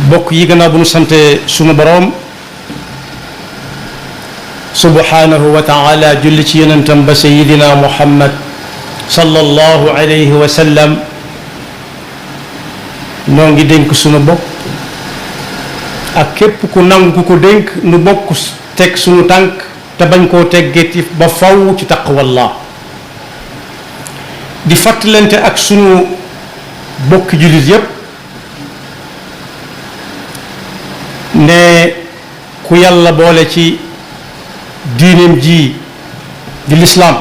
bokk yi gannaaw bu nu sante sunu boroom subhanahu wa taala julli ci yonentam ba sayidina muhammad sallallahu alayhi wa sallam noo ngi dénk sunu bopp ak képp ku nangu ko dénk nu bokk teg sunu tànk te bañ koo teggeti ba faw ci taqwallah di fàttalante ak sunu bokki jullit yépp ne ku yàlla boole ci diineem ji di lislaam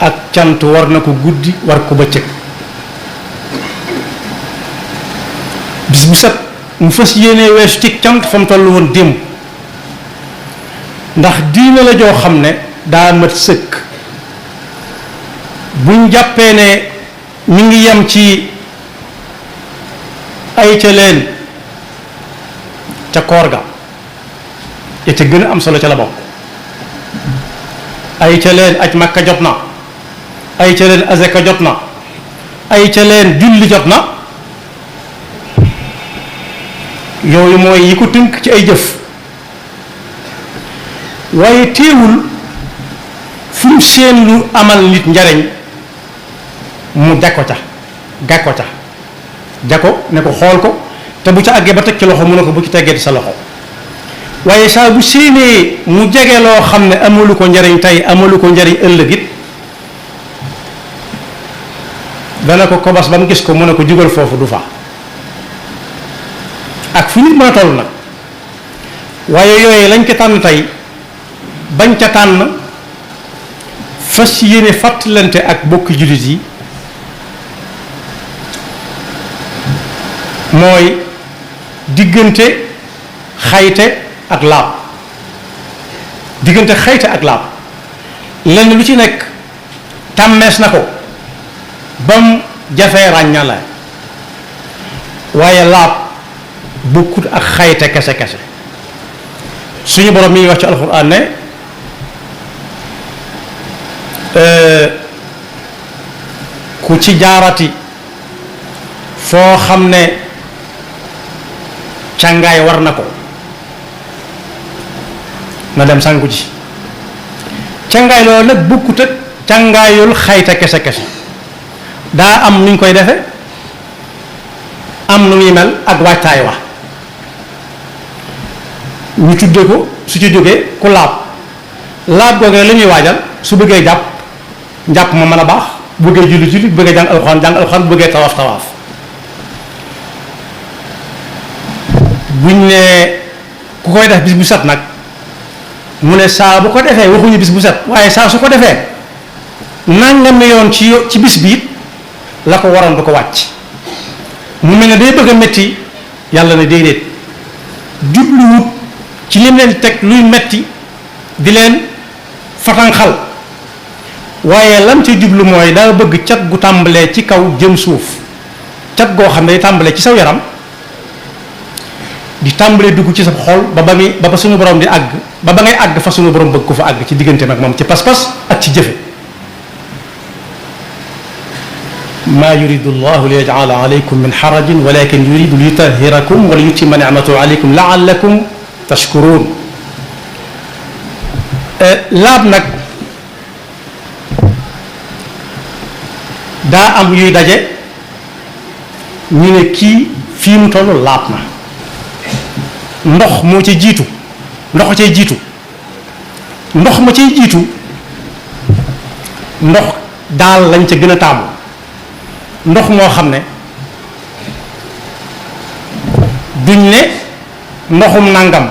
ak cant war na ko guddi war ko bëccëg bis bu set mu fas yéene weesu ci cant fa mu toll woon démb ndax diine la joo xam ne daa mat sëkk buñ jàppee ne mi ngi yem ci ay ca leen ca koor ga ya ca gën a am solo ca la bokk ay ca leen aj makka jot na ay ca leen azaka jot na ay ca leen julli jot na yooyu mooy yi ko tënk ci ay jëf waaye teewul fu mu seen lu amal nit njariñ mu jako ca gàkko ca jako ne ko xool ko te bu ca àggee ba teg ci loxo mu ne ko bu ci teggee sa loxo waaye saa bu séenee mu jege loo xam ne amalu ko njariñ tey amalu ko njariñ ëllëg it dana ko kobas ba mu gis ko mu ne ko jugal foofu du fa ak fu nit mën a toll nag waaye yooyu lañ ko tànn tey bañ ca tànn fas yéene fàttalante ak bokki jullit yi mooy diggante xayte ak laab diggante xayte ak laab lenn lu ci nekk tàmmees na ko bam jafee ràññale waaye laab bokkut ak xayte kese kese suñu borom mi ngi wax ci alxuraan ne ku ci jaarati foo xam ne càngaay war na ko na dem sangu ci càngaay loolu nag bokkut ak càngaayul xayta kese kese daa am nuñ koy defe am nu muy mel ak waajtaay wa ñu tudde ko su ci jógee ku laab googee la ñuy waajal su bëggee jàpp njàpp ma mën a baax bu bëggee julli bu bëggee jàng alxuraan bu bëggee tawaaf buñ ne ku koy def bis bu set nag mu ne saa bu ko defee waxuñu bis bu set waaye saa su ko defee nangami yoon ci bis bi it la ko waroon du ko wàcc mu mel ne day bëgg a metti yàlla ne déedéet jubluwut ci lim leen teg luy metti di leen fatanxal waaye lam ci jublu mooy daa bëgg cat gu tàmbalee ci kaw jëm suuf cat goo xam ne day tàmbalee ci saw yaram di tàmbalee dugg ci sa xol ba ba suñu borom di àgg ba ngay àgg fa suñu borom bëgg ko fa àgg ci diggante nag moom ci pas-pas ak ci jëfe maa yuridu llahu li yaj'ala alaykum min harajin walakin yuridu li yutahhirakum wa li yutimma ni'matahu alaykum la'allakum tashkurun laab nag daa am yuy daje ñu ne kii fii mu toll laab na ndox moo ca jiitu ndox ma cay jiitu ndox daal lañ ca gën a taamu ndox moo xam ne duñ ne ndoxum nàngam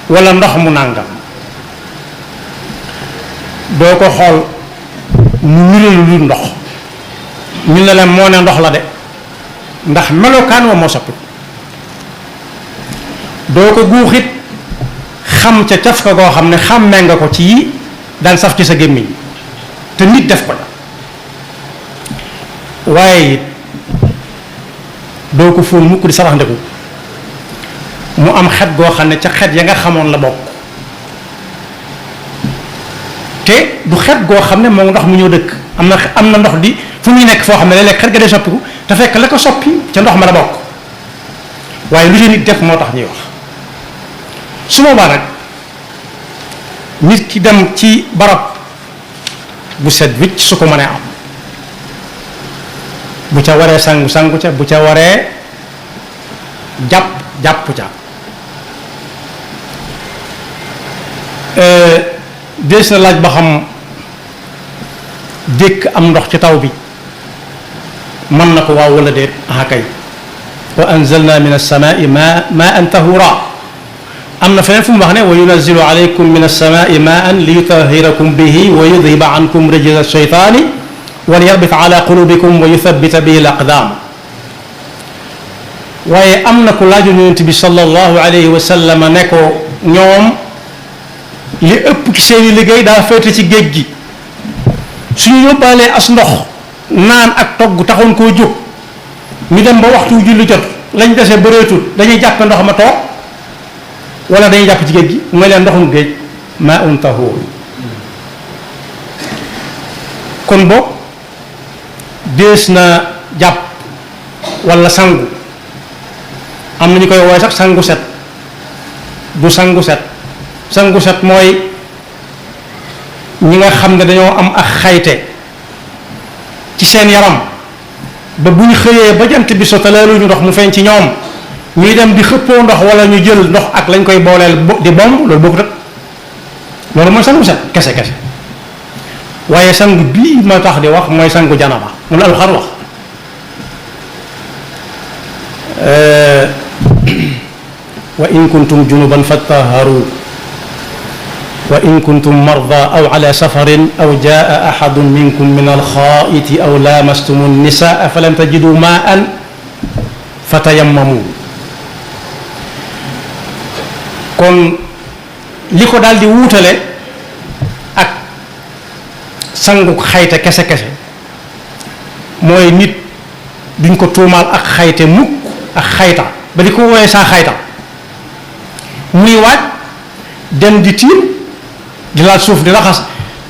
walla ndox mu nàngam doo ko xool mu nirelu lu ndox ñu ne leen moo ne ndox la de ndax melokaan wa moo soppi doo ko guuxit xam ca caf ka goo xam ne xàmmee nga ko ci yi daan saf ci sa gémmiñ te nit def ko da waaye it doo ko fóon mukk di sarax ndeku mu am xet goo xam ne ca xet ya nga xamoon la bokk te du xet goo xam ne moom ndox mu ñëw dëkk am na ndox di fu muy nekk foo xam ne léeg-léeg xet ga day soppiku te fekk la ko soppi ca ndox ma la bokk waaye lu ci nit def moo tax ñuy wax. su boobaa nag nit ki dem ci barab bu set wicc su ko mënee am bu ca waree sangu sangu ca bu ca waree jàpp jàpp ca dees na laaj ba xam dékk am ndox ci taw bi mën na ko waaw wala déet ah kay wa anzalna min as-samaa'i maa'an tahuura am na feneen fu mu wax ne wa yunazzilu alaykum min as-samaa'i maa'an li yutahhirakum bihi wa yudhiba ankum rijza ash-shaytaani wa liyarbita ala qulubikum wa yuthabbita bihi al-aqdaam waaye am na ku laaju Yonent bi sallallahu alayhi wa sallam ne ko ñoom li ëpp ci seeni liggéey daa féete ci géej gi suñu yóbbaalee as ndox naan ak togg taxoon koo jóg ñu dem ba waxtu julli jot lañ dese bëreetul dañuy jàpp ndox ma toog wala dañuy jàpp ci géej gi mooy leen ndoxum géej maa un tahuur kon boog dees na jàpp wala sangu am na ñu koy wooye sax sangu set du sangu set sangu set mooy ñi nga xam ne dañoo am ak xayte ci seen yaram ba bu ñu xëyee ba jant bi sotalaaluñu ndox mu feeñ ci ñoom ñuy dem di xëppoo ndox wala ñu jël ndox ak lañ koy booleel di bomb loolu bokkut ak loolu mooy sangu set kese kese waaye sangu bii ma tax di wax mooy sangu janaba moom la Alxuraan wax wa in kuntum junuban fattaharu wa in kuntum marda aw ala safarin aw jaa ahadun minkum min alxaa'iti aw laamastumu nisaa falam tajidu maa'an fatayammamu kon li ko daal di wuutale ak sangu xayte kese kese mooy nit duñ ko tuumaal ak xayte mukk ak xayta ba di ko wooyee saa xayta muy waaj dem di tiim di laal suuf di raxas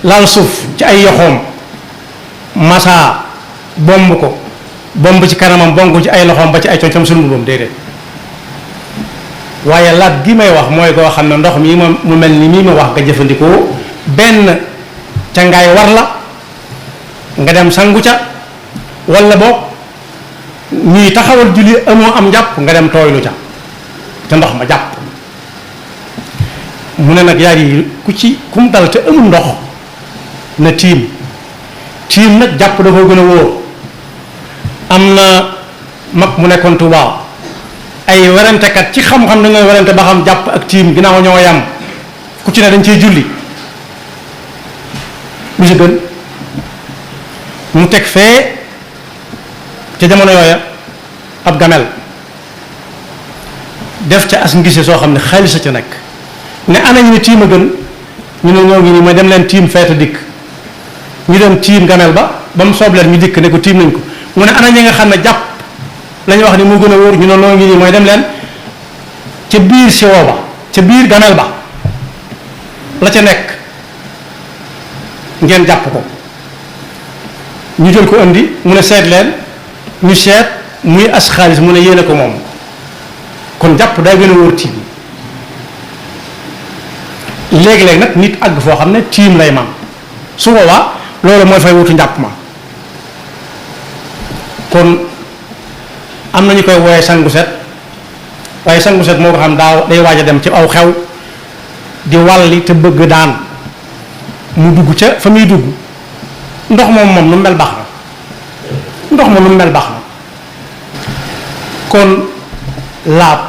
laal suuf ci ay yoxoom masaa bomb ko bomb ci kanamam bomb ci ay loxoom ba ci ay coñtam sunu boom déedéet waaye laat gi may wax mooy koo xam ne ndox mii mu mel ni mii ma wax nga jëfandikoo benn ca ngaay war la nga dem sangu ca wala boog ñuy taxawal julli amoo am njàpp nga dem tooylu ca te ndox ma jàpp mu ne nag yaar yi ku mu dal te amul ndox na tiim nag jàpp da koo gën a wóor am na mag mu nekkoon Tuubaa ay werantekat ci xam-xam dañooy werante ba xam jàpp ak tiim ginnaaw ñoo yam ku ci ne dañ ciy julli lu ci gën mu teg fee ca jamono yooya ab gamel def ca as ngise soo xam ne xaalis a ca nekk ne ana ñu ne tiim a gën ñu ne ñoo ngi nii mooy dem leen tiim feeta dikk ñu dem tiim gamel ba mu soob leen ñu dikk ne ko tiim nañ ko mu ne ana ñi nga xam ne jàpp la ñu wax ni moo gën a wóor ñu ne noo ngi nii mooy dem leen ca biir siwo ba ca biir gamel ba la ca nekk ngeen jàpp ko ñu jël ko andi mu ne seet leen ñu seet muy as xaalis mu ne yéene ko moom kon jàpp day gën a wóor tiim léegi-léegi nag nit àgg foo xam ne tiim lay man su boobaa loolu mooy fay wutu njàpp ma kon am na ñu koy wooyee sangu set waaye sangu set moo ko xam day waaj a dem ci aw xew di walli te bëgg daan mu dugg ca fa muy dugg ndox moom nu mel baax na ndox ma nu mel baax na kon laab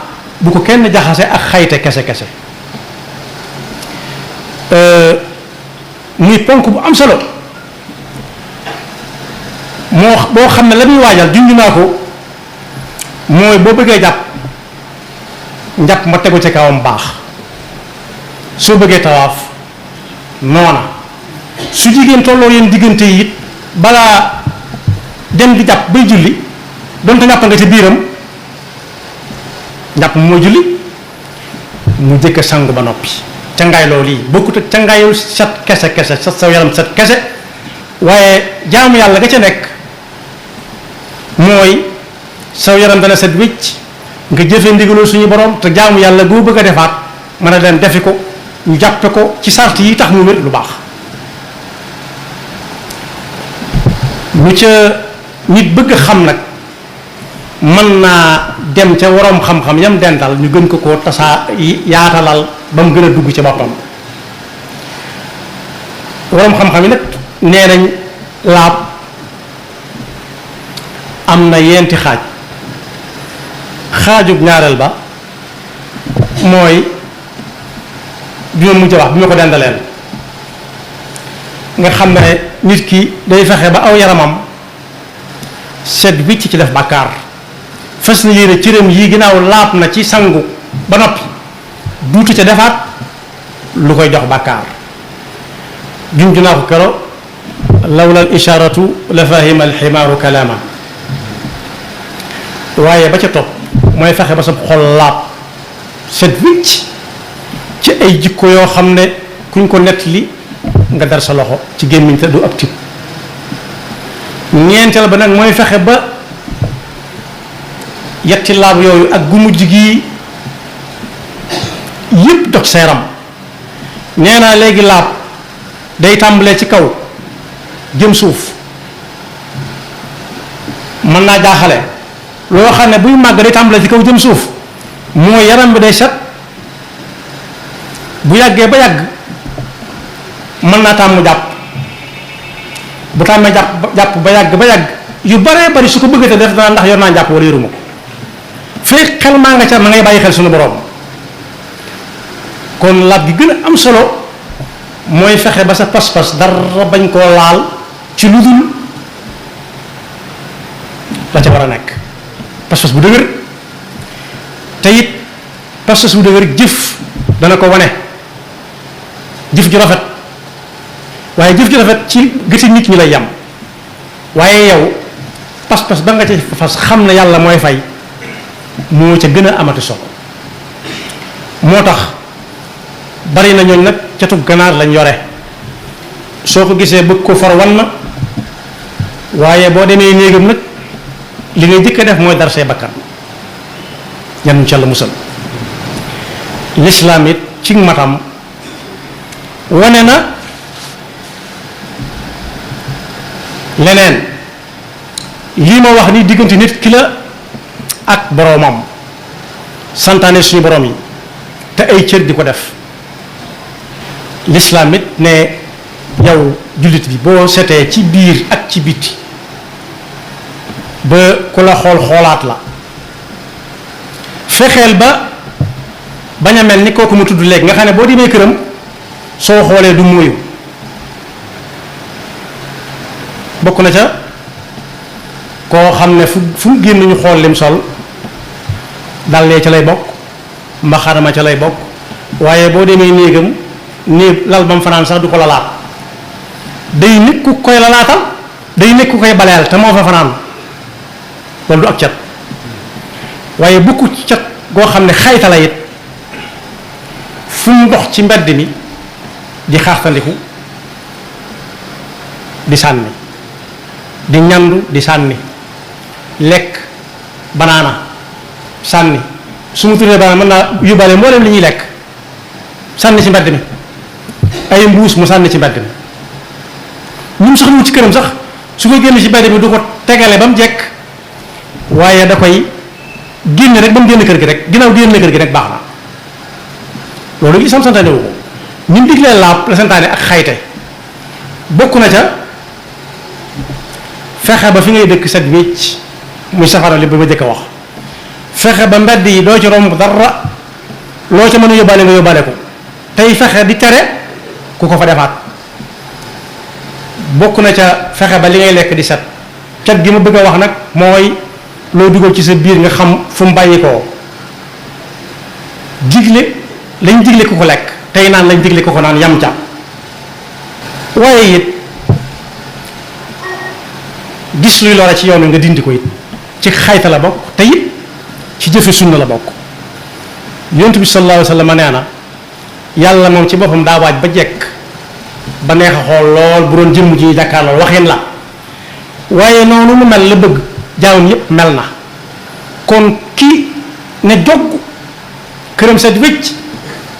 bu ko kenn jaxase ak xayte kese kese muy ponk bu am solo boo xam ne la muy waajal junj naa ko mooy boo bëggee jàpp njàpp ma tegu ci kawam baax soo bëggee tawaaf noona su jigéen tolloo yeen diggante yi it balaa dem di jàpp bay julli donte njàpp nga ci biiram njàpp mooy julli mu jëkk sangu ba noppi cangaay loolu yi bokkut ak cangaayul set kese kese set sa yaram set kese waaye jaamu yàlla ga ca nekk mooy saw yaram dana set wicc nga jëfe ndigalul suñu borom te jaamu yàlla goo bëgg a defaat mën a dem defi ko ñu jàppe ko ci sart yi tax mu wér lu baax. lu ca nit bëgg xam nag mën naa dem ca waroom xam-xam yam dental ñu gën ko koo tasaa yaatalal ba mu gën a dugg ci boppam. waroom xam-xam yi nag nee nañ laab am na yenti xaaj. xaajub ñaareel ba mooy bi ma mujj wax bi ma ko dendaleel nga xam ne nit ki day fexe ba aw yaramam set wicc ci def bàkkaar fas na yéene cëram yi ginnaaw laab na ci sangu ba noppi duutu ca defaat lu koy jox bàkkaar junju naa ko kero lawla al isharatu la fahima al ximaaru kalaama waaye ba ca topp mooy fexe ba sa xol laab set wicc ci ay jikko yoo xam ne kuñ ko nettali nga dar sa loxo ci gémmiñ te du ab tib ñeenteel ba nag mooy fexe ba yetti laab yooyu ak gu mujj gi yépp dox sa yaram nee naa léegi laab day tàmbalee ci kaw jëm suuf mën naa jaaxale loo xam ne buy màgg day tàmbalee ci kaw jëm suuf mooy yaram bi day set bu yàggee ba yàgg mën naa tàmm jàpp bu tàmmee jàpp ba yàgg yu baree bari su ko bëggatee def dana ndax yor naa jàpp wala yoruma ko fekk xel maa nga ca ma ngay bàyyi xel suñu borom kon laab gi gën a am solo mooy fexe ba sa pas-pas dara bañ koo laal ci lu dul la ca war a nekk pas-pas bu dëgër te it pas-pas bu dëgër jëf dana ko wane jëf ju rafet waaye jëf ju rafet ci gëti nit ñi lay yam waaye yow pas-pas ba nga ci fas xam ne yàlla mooy fay moo ca gën a amati solo moo tax bari na ñooñ nag catub ganaar lañ yore soo ko gisee bëgg ko far wan na waaye boo demee néegam nag li ngay jëkk a def mooy dar say bakkan ñanuñ ca la musal lislaam it ci matam wane na leneen lii ma wax ni diggante nit ki la ak boroomam santaane suñu boroom yi te ay cër di ko def lislaam it ne yow jullit bi boo setee ci biir ak ci biti ba ku la xool xoolaat la fexeel ba bañ a mel ni kooku mu tudd léegi nga xam ne boo demee këram soo xoolee du mooyu bokk na ca koo xam ne fu mu génn ñu xool lim sol dàllee ca lay bokk mbaxarama ca lay bokk waaye boo demee néegam néeg lal ba mu fanaan sax du ko lalaat day nekk ku koy lalaatal day nekk ku koy baleel te moo fa fanaan loolu du ak cat waaye bukku cat goo xam ne xayta la it fu mu dox ci mbedd mi di xaaxtandiku di sànni di ñandu di sànni lekk banaana sànni su mu turee banaana mën naa yóbbaale mboolem li ñuy lekk sànni ci mbedd mi ay mbuus mu sànni ci mbedd mi ñun sax ñu ci këram sax su koy génn ci mbedd mi du ko tegale ba mu jekk waaye da koy génne rek ba mu génn kër gi rek ginnaaw génn kër gi rek baax na loolu islam santaane wu ko ñun diglee laab la santaane ak xayte bokk na ca fexe ba fi ngay dëkk set wécc muy safara li ba ma jëkk a wax fexe ba mbedd yi doo ci romb dara loo ca mën a yóbbaale nga yóbbaale ko tey fexe di tere ku ko fa defaat bokk na ca fexe ba li ngay lekk di set cat gi ma bëgg a wax nag mooy loo dugal ci sa biir nga xam fu mu bàyyi koo digle lañ digle ku ko lekk tey naan lañ digle ku ko naan yam ca waaye it gis luy lore ci yoon wi nga dindi ko it ci xayta la bokk te it ci jëfe sunna la bokk yonent bi sallallahu alayhi wa sallam nee na yàlla moom ci boppam daa waaj ba jekk ba neex a xool lool bu doon jëmm ji jàkkaarloo waxin la waaye noonu mu mel la bëgg jaamam yépp mel na kon ki ne jogg këram set wécc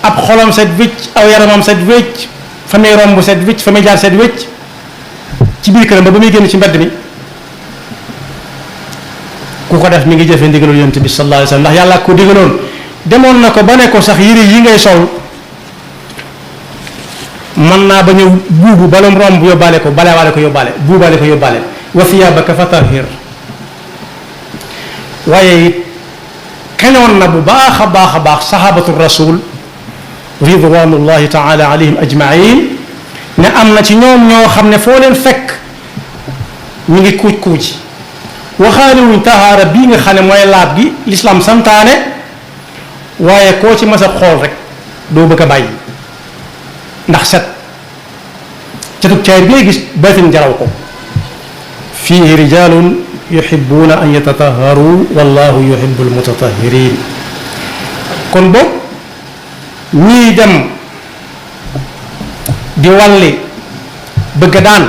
ab xolam set wécc aw yaramam set wécc fa muy romb set wécc fa muy jaar set wécc ci biir këram ba muy génn ci mbedd mi ku ko def mi ngi jëfe ndigalul yonent bi sallallahu alayhi wa sallam ndax yàlla ko digaloon demoon na ko ba ne ko sax yére yi ngay sol mën naa ba ñëw buubu balum romb yóbbaale ko balewaale ko yóbbaale buubaale ko yóbbaale wa thiyaabaka fatahhir waaye it xeñoon na bu baax a baax a baax sahabatu rasul ridwanullahi taala alayhim ajmain ne am na ci ñoom ñoo xam ne foo leen fekk ñu ngi kuuj kuuj waxaale wuñ tahaara bii nga xam ne mooy laab gi lislaam santaane waaye koo ci mas a xool rek doo bëgg a bàyyi ndax set cetub caay bi ngay gis batin jaraw ko fiihi rijalun yuhibbuna an yatataharu wallahu yuhibbul mutatahirin kon boog ñii dem di walli bëgg daan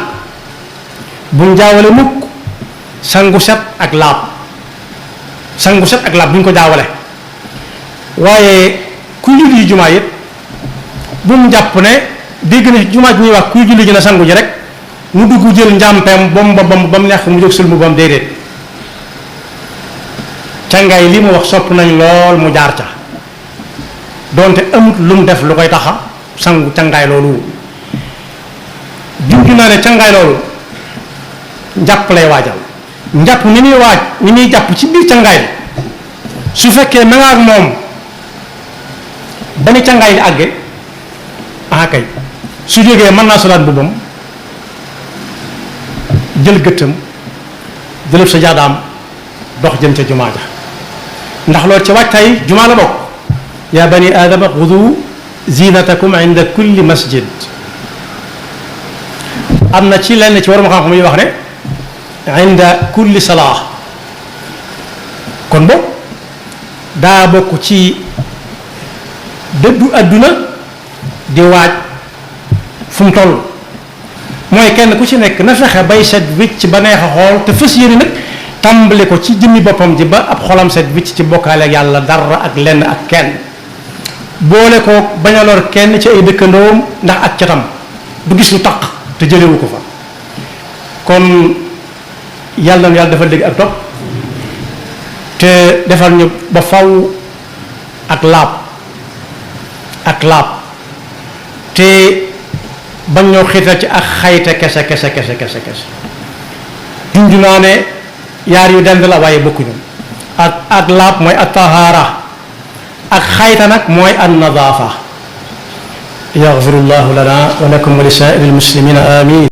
buñ jaawale mukk sangu set ak laab buñ ko jaawale waaye ku julli jumaa yëpp bu mu jàpp ne dégg na jumaa ji ñuy wax kuy julli ji na sangu ji rek mu dugg jël njàmpeem ba mu neex mu jóg sulmu bam déedéet cangaay li mu wax sopp nañ lool mu jaar ca donte amut lu mu def lu koy taxa sangu cangaay loolu junju naa ne cangaay loolu njàpp lay waajal njàpp ni muy jàpp ci biir cangaay li su fekkee ma nga ak moom ba ni cangaay li àgge kay su jógee mën naa solaat mbubbam jël gëttam jëlëb sa jaadaam dox jëm ca jumaa ja ndax loolu ci waajtaay jumaa la bokk yaa bani aadama xudu zinatakum inda kulli masjid am na ci lenn ci warum xam-xam yi wax ne inda kulli salaa kon bokk daa bokk ci dëddu adduna di waaj fu mu toll mooy kenn ku ci nekk na fexe bay set wicc ba neex a xool te fas yéene nag tàmbali ko ci jëmmi boppam ji ba ab xolam set wicc ci bokkaale ak yàlla dara ak lenn ak kenn boole ko bañ a lor kenn ci ay dëkkandoom ndax ak catam du gis lu taq te jëlewu ko fa kon yàlla na yàlla dafa dégg ak topp te defal ñu ba faw ak laab te bañ ñoo xiital ci ak xayte kese junj naa ne yaar yu dend la waaye bokkuñu ak laab mooy at tahaara ak xayta nag mooy an nadaafa yaxfirullahu lana wa lakum wa li saa'iril muslimina amin